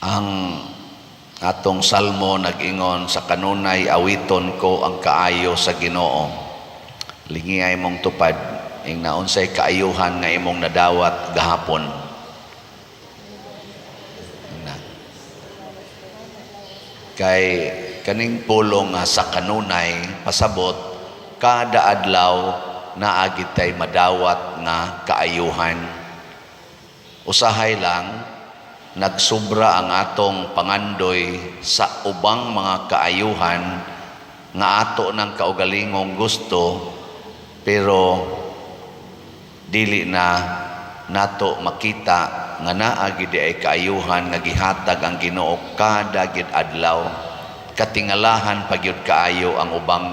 Ang atong salmo nag-ingon, "Sa kanunay awiton ko ang kaayo sa Ginoo." Lingi imong tupad ing naunsay kaayuhan nga imong nadawat gahapon. Na. Kay kaning pulong nga "sa kanunay" pasabot kada adlaw naa gyud tay madawat nga kaayuhan. Usahay lang nagsubra ang atong pangandoy sa ubang mga kaayuhan nga ato ng kaugalingong gusto, pero dili na nato makita nga naa gyud ay kaayuhan nga gihatag ang Ginoo kada gyud adlaw. Katingalahan pa gyud kaayo ang ubang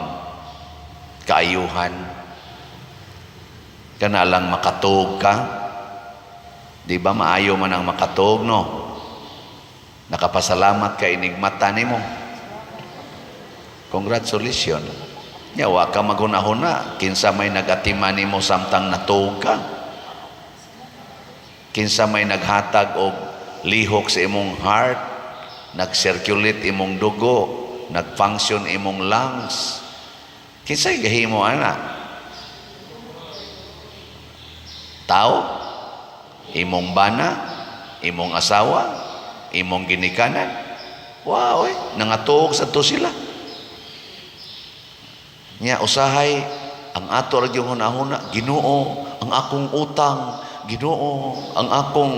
kaayuhan. Kana lang makatuog ka, di ba maayo man ang makatuog, no? Nakapasalamat ka inigmata nimo? Congratulations. Nya wa ka maghuna-huna kinsa may nagatima nimo samtang natuog ka. Kinsa may naghatag og lihok sa imong heart, nag-circulate imong dugo, nag-function imong lungs. Kinsay gahimo ana? Tao? Imong bana, imong asawa, imong ginikanan? Wow, eh, nangatuog sa to sila. Nya usahay ang ato ra gyud hunahuna, "Ginoo, ang akong utang, Ginoo, ang akong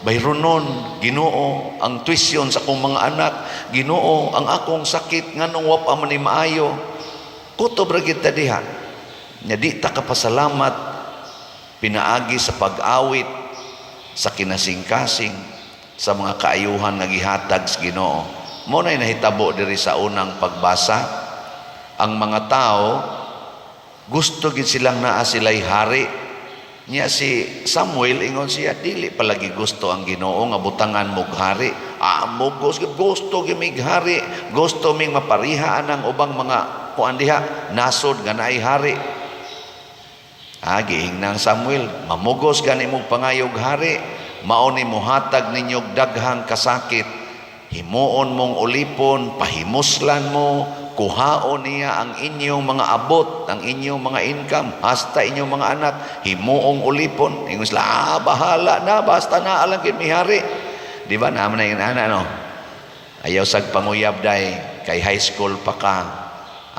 bayronon, Ginoo, ang tuition sa akong mga anak, Ginoo, ang akong sakit, nganong wa pa man ni maayo." Kutob ra gyud ta diha. Nya di ta kapasalamat pinaagi sa pag-awit sa kinasingkasing sa mga kaayuhan nga gihatag sa Ginoo. Mao nay nahitabo diri sa unang pagbasa. Ang mga tao gusto gid silang naa sila'y hari. Nya si Samuel, ingon siya, "Dili palagi gusto ang Ginoo nga butangan mog hari." "Ah, mugos gusto gyud mig hari, gusto ming mapariha ang ubang mga kuan diha, nasod nga naay hari." Ah, giingnan Samuel, "Mamugos gani mong pangayog hari, mao ni mohatag ninyog daghang kasakit. Himuon mong ulipon, pahimuslan mo, kuhaon niya ang inyong mga abot, ang inyong mga income, hasta inyong mga anak, himuong ulipon." Ingon sila, "Ah, bahala na, basta na alang gid mi hari." Di ba, naman na yung ana, no? Ayaw sag panguyab day, kay high school pa ka.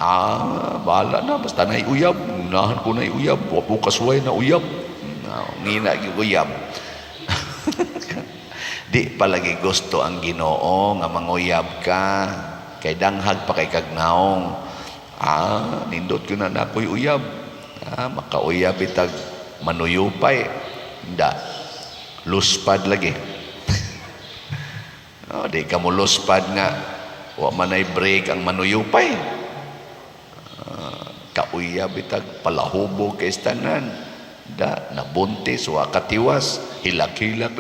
"Ah, bahala na, basta na uyab. Unahan ko na uyab, wa po kasuway na uyab." No, ngina gyud uyab. Di palagi gusto ang Ginoo nga manguyab ka kay danghag pa kay kag naong. "Ah, nindot ko na nakoy uyab. Ah, makauyab itag manuyupay." Nda. Luspad lagi. Oh, di ka mo luspad nga wa man ay break ang manuyupay. Ah, kauyab itag palahubog kay tanan. Da, nabuntis, wa katiwas, hilak-hilak.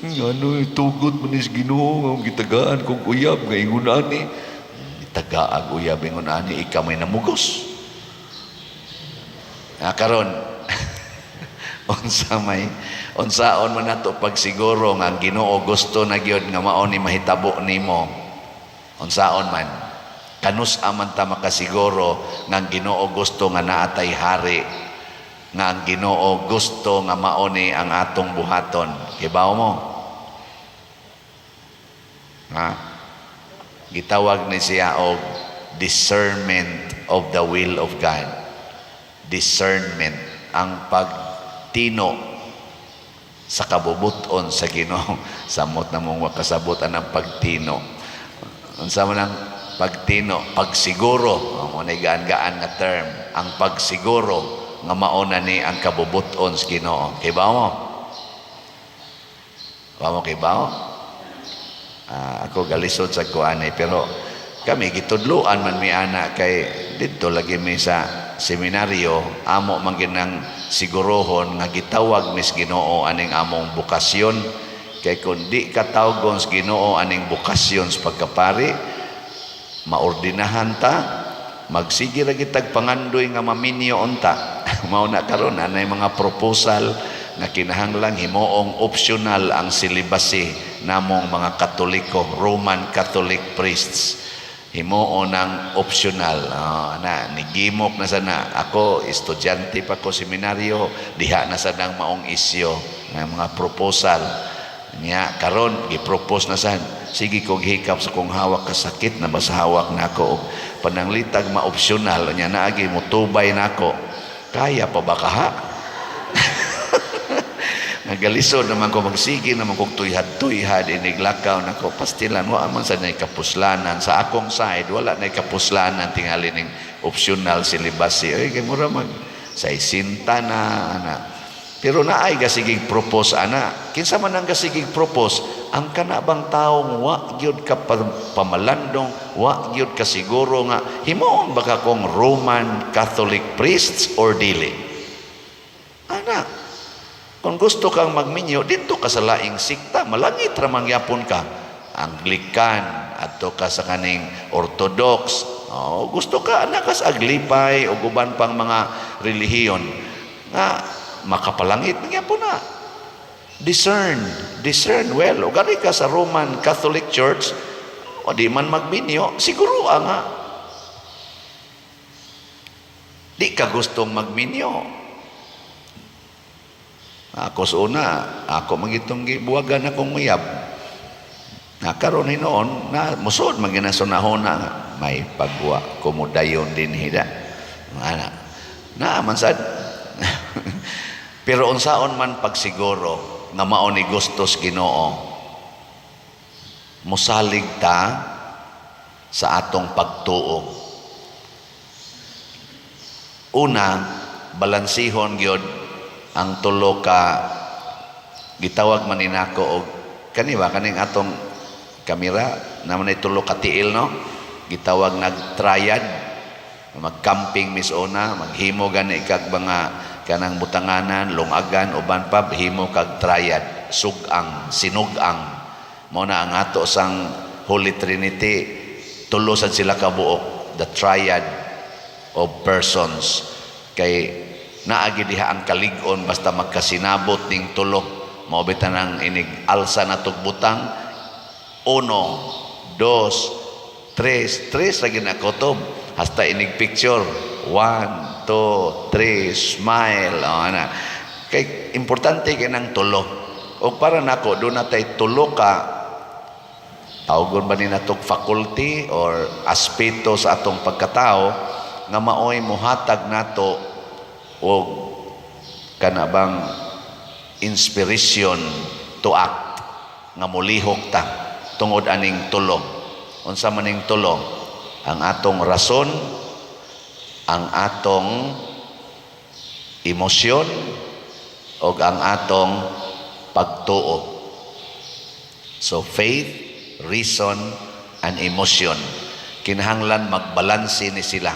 "Ano, tugot man is Ginoo nga gitagaan kog uyab nga ingon ani." Tagaag uyab ingon ani, ikaw may namugos. Ah, karon unsa may unsaon man nato pagsiguro nga ang Ginoo gusto na gyud nga mao ni mahitabo nimo? Unsaon man? Kanus-a man ta makasiguro nga ang Ginoo gusto nga naatay hari, nga ang Ginoo gusto nga mao ni ang atong buhaton? Kibaw mo? Ha? Gitawag ni siya og discernment of the will of God. Discernment, ang pagtino sa kabubuton sa Ginoo. Samot na mong makasabot ang pagtino. Unsa man ang pagtino? Pagsiguro. Mo na gaan-gaan nga term. Ang pagsiguro nga mao na ni ang kabubuton sa Ginoo. Kibaw mo? Wa mo kibaw? Ah, ako galisod sa kuanay, pero kami gitudluan man mi ana kay didto lagi mi sa seminaryo. Amo man ginang sigurohon nga gitawag mis Ginoo aning among bokasyon, kay kung di ka tawgon sa Ginoo aning bokasyon sa pagkapari, maordinahan ta, magsige ra gitag pangandoy nga maminyo unta. Mao na karon anay mga proposal nga kinahanglan himuong optional ang celibacy namong mga Katoliko, Roman Catholic priests. Himuon ng optional. Oh, na nigimok na sana ako, estudyante pa ko seminaryo, diha na sa nang maong isyo nga mga proposal niya. Karon gi-propose na sad, sige kog hikap sa kong hawak, kasakit na ba sa hawak nako og pananglitag ma-optional nya, naagi motubay nako, kaya pa ba kaha? Nagalisod naman ko, magsige naman kog tuyhad-tuyhad iniglakaw nako, pastilan wa man sa nay kapuslanan sa akong side, wala nay kapuslanan tingali ning optional celibacy. Oy, kay mura mag sa isinta na ana. Pero naay gasigig propose ana. Kinsa man ang gasigig propose? Ang kana bang taong wa gyud ka pamalandong, wa gyud ka siguro nga himuon ba ka kong Roman Catholic priests or dili ana. Kung gusto kang magminyo, dito ka sa laing sikta, malangit ra mangyapon ka. Anglican, adto ka sa kaning Orthodox. Oh, gusto ka anak ka sa Aglipay o uban pang mga relihiyon nga makapalangit magyapon na. Discern, discern well. O gani ka sa Roman Catholic Church, o di man magminyo, siguro nga di ka gustong magminyo. Ako sa una, ako magitong gibuwagan akong uyab. Na karon hinuon na musod man ginasunahon na may pagwa kumudayon din hida. Ana. Na man sad. Pero unsaon man pagsiguro nga mao ni gustos Ginoo? Musalig ta sa atong pagtuo. Una, balansihon gyud ang tulo ka, gitawag man ni nako og kani ba, kaning atong kamera naman ay tulo ka tiil, no? Gitawag nag triad. Magcamping mis una, maghimo gani kag mga kanang butanganan, lungagan, uban pa, himo kag triad, sugang, sinugang. Mo na ang ato sang Holy Trinity, tulo sad sila ka buok, the triad of persons, kay naagi diha ang kalig-on basta magkasinabot ning tulo. Mao bitaw nang inig alsa na butang, uno, dos, tres, tres lagi na kutob hasta inig picture, one, two, three, smile. O ana, kay importante kay nang tulo. O para nako, duna tay tulo ka, tawgon ba ni natog faculty or aspeto sa atong pagkatao nga maoy muhatag nato og kana bang inspiration to act, nga molihok ta tungod aning tulo. Unsa man ning tulo? Ang atong rason, ang atong emosyon ug ang atong pagtuo. So faith, reason and emotion, kinahanglan magbalanse ni sila,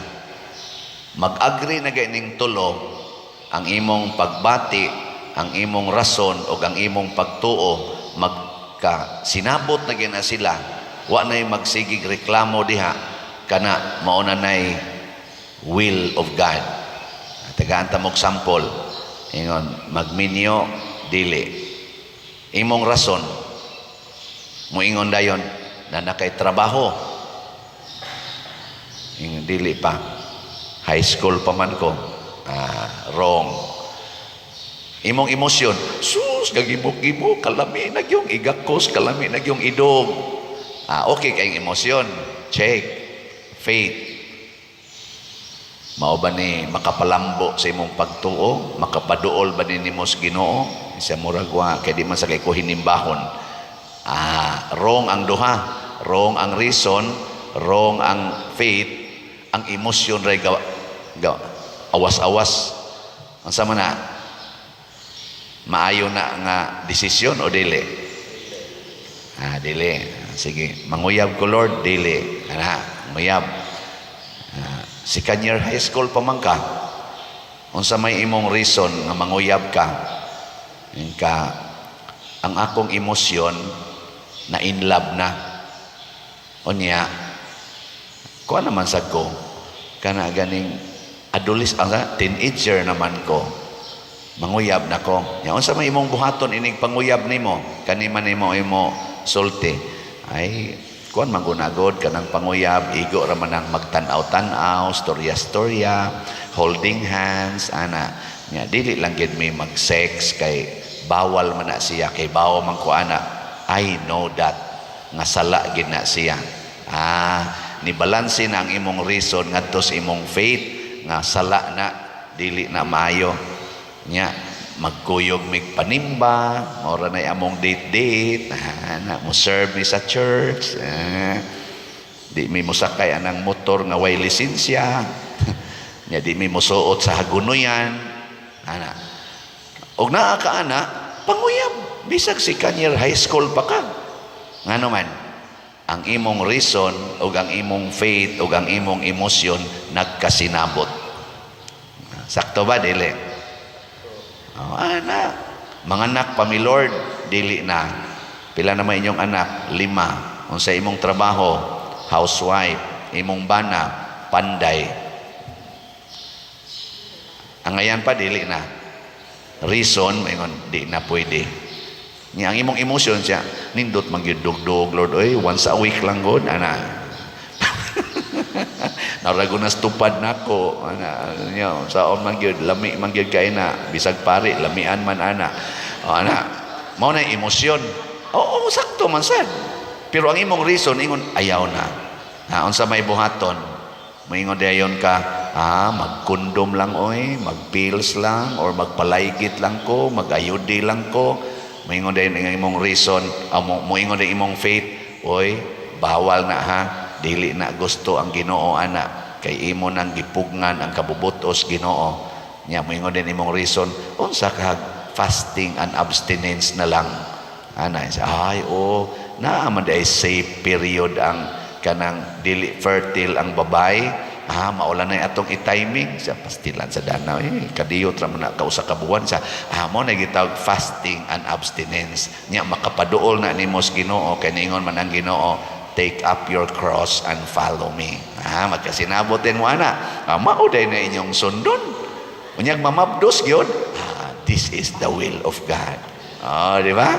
mag-agree na ning tulo, ang imong pagbati, ang imong rason ug ang imong pagtuo. Magka sinabot na gina sila, wa nay magsigig reklamo diha, kana mao na nay will of God. Tagaan ta mo sample. Ingon magminyo, dili, imong rason moingon dayon na nakay trabaho. Ingon, dili pa, high school pa man ko. Ah, wrong. Imong emosyon, sus, gagimok-gimok, kalami na yung igakos, kalami na yung idog. Ah, okay kayong emosyon, check. Faith, mao ba ni makapalambo sa imong pagtuo? Makapaduol ba ni nimo sa Ginoo? Isa murag wa, kay di man sa kay ko hinimbahon. Ah, wrong ang duha. Wrong ang reason, wrong ang faith, ang emosyon ray gawa, gawa awas-awas. Ang sama na, maayo na nga desisyon o dili? Ah, dili. Sige, manguyab ko, Lord, dili. Ana, manguyab. Ah, second year high school pa man ka. Unsa may imong reason nga manguyab ka? Ka ang akong emosyon na in love na. Unya, kuha naman sa ko, kana ganing adolescent, ang teenager naman ko. Manguyab nako. Nya unsa may imong buhaton inig panguyab nimo? Kani man nimo imo sulti. Ay, kuan man gunagod kanang panguyab, igo ra man ang magtan-aw-tan-aw, storya-storya, holding hands, ana. Nya dili lang gid mi mag-sex kay bawal man na siya, kay bawal man ko ana. I know that nga sala gid na siya. Ni balanse na ang imong reason ngadto sa imong faith nga sala na, dili na maayo. Nya magkuyog mig panimba, mao ra nay among date date, na mo serve mi sa church. Di mi mosakay anang motor nga way lisensya. Nya di mi mosuot sa hagunoyan. Ana. Og naa ka ana, panguyab bisag second year high school pa ka. Ngano man, ang imong reason ug ang imong faith ug ang imong emosyon nagkasinabot. Sakto ba dili? Oh, ana. Mga anak pa mi, Lord, dili na. Pila na man inyong anak? Lima. Unsa imong trabaho? Housewife. Imong bana, panday. Angayan pa, dili na. Reason, maingon, di na pwede. Nya ang imong emosyon siya, nindot man gyud dugdug, Lord, oy, once a week lang gud, ana. Narago na tupad nako, ana, nya, saon man gyud, lami man gyud kay na, bisag pari, lamian man ana. O, ana, mao na emosyon. Oo, sakto man sad. Pero ang imong reason, ingon, ayaw na. Ha, unsa may buhaton? Moingon dayon ka, mag-condom lang oy, mag-pills lang, or magpalaygit lang ko, mag-IUD lang ko. Moingon dayon ang imong reason, moingon dayon imong faith, oy, bawal na ha, dili na gusto ang Ginoo ana, kay imo nang gipugngan ang kabubutos Ginoo. Nya moingon din imong reason, unsa ka, fasting and abstinence na lang. Ana, ay, oh, naa man diay safe period ang kanang dili fertile ang babae. Mao lang na atong i-timing sa pastilan sa danaw eh kadiyot ra man na kausa ka buwan sa mo na gitawag fasting and abstinence. Nya makapaduol na nimo sa Ginoo kay niingon man ang Ginoo, "Take up your cross and follow me." Magkasinabot din mo ana. Mao day na inyong sundon. Unyag mamabdos gyud, this is the will of God. Oh, di ba?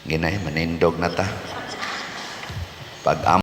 Ginay manindog na ta pag